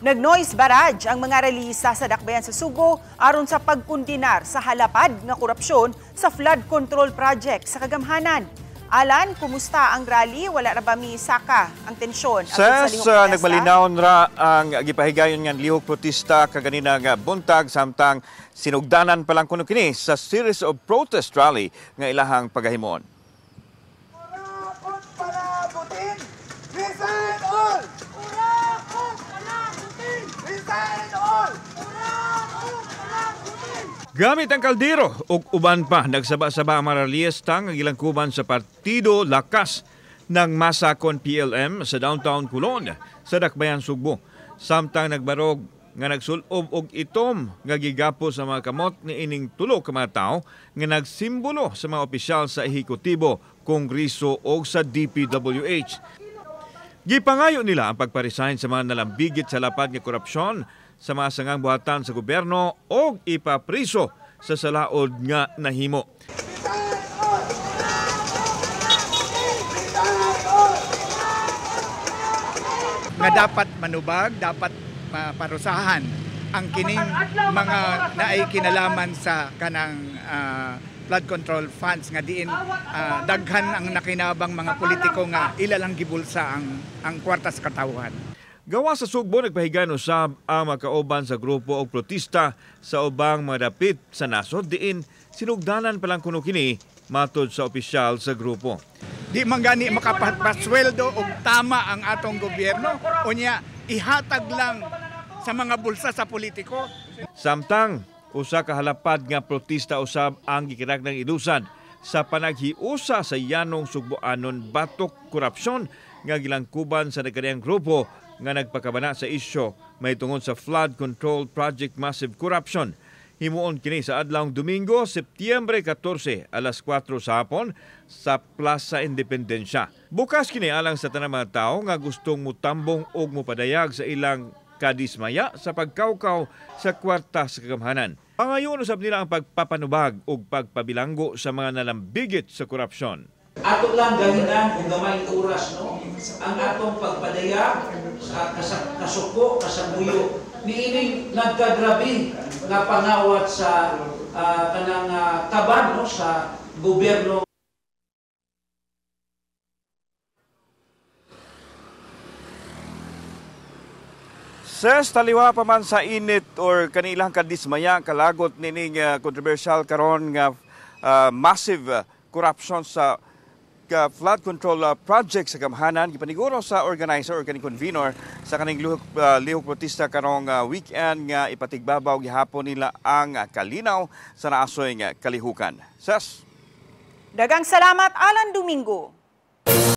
Nag-noise barrage ang mga rallyista sa Dakbayan sa Sugbo aron sa pagkundinar sa halapad nga korupsyon sa flood control project sa Kagamhanan. Alan, kumusta ang rally? Wala ra ba mi saka ang tensyon? Ses, nagmalinawon ra ang gipahigayon nga lihok protesta kaganina nga buntag samtang sinugdanan pa lang kuno kini sa series of protest rally nga ilahang pagahimon. Resign all! Kurakot palabutin! Resign all! Kurakot palabutin! Gamit ang kaldero ug uban pa, nagsaba-saba ang mga rallyista nga gilangkuban sa Partido Lakas ng Masakon PLM sa downtown Colon sa Dakbayan, Sugbo. Samtang nagbarog nga nagsulob og itom nga gigapo sa mga kamot ni ining tulo ka mga tawo nga nagsimbolo sa mga opisyal sa ehekutibo, Kongreso o sa DPWH. Gipangayo nila ang pagparesign sa mga nalambigit sa lapad nga korupsyon sa mga sangang buhatan sa gobyerno o ipapriso sa salaod nga nahimo. Nga dapat manubag, dapat parusahan ang kining mga naay kinalaman sa kanang flood control funds nga diin daghan ang nakinabang mga politiko nga ila lang gibulsa ang kwarta sa katawhan. Gawa sa Sugbo, nagpahigan usab ang makauban sa grupo og protesta sa ubang mga dapit sa nasod diin sinugdanan pa lang kuno kini matud sa opisyal sa grupo. Di man gani makapasweldo og tama ang atong gobyerno, unya ihatag lang sa mga bulsa sa politiko. Samtang usa ka halapad nga protesta usab ang gikinahanglang ilusan sa panaghiusa sa yanong Sugboanon batok korupsyon nga gilangkuban sa nagkaniyang grupo nga nagpakabana sa isyu mahitungod sa flood control project massive corruption. Himuon kini sa adlawng Domingo, Setyembre 14, alas 4 sa hapon sa Plaza Independencia. Bukas kini alang sa tanang mga tawo nga gustong mutambong og mopadayag sa ilang kadismaya sa pagkawkaw sa kwarta sa kagamhanan. Pangayon usab nila ang pagpapanubag ug pagpabilanggo sa mga nalambigit sa korupsyon. Ato lang gahinan kung gamay oras, no, ang atong pagpadayag sa kasuko, kasabuyo niining nagkagrabe nga pangawat sa kanang kaban, no, sa gobyerno. Ses, taliwa pa man sa init or kanilang kadismaya kalagot nining controversial karon nga massive corruption sa flood control project sa Gamhanan, gipaniguro sa organizer or kaning convener sa kaning lihok protesta karong weekend nga ipatigbabaw gihapon nila ang kalinaw sa naasoy nga kalihukan. Ses. Dagang salamat, Alan Domingo.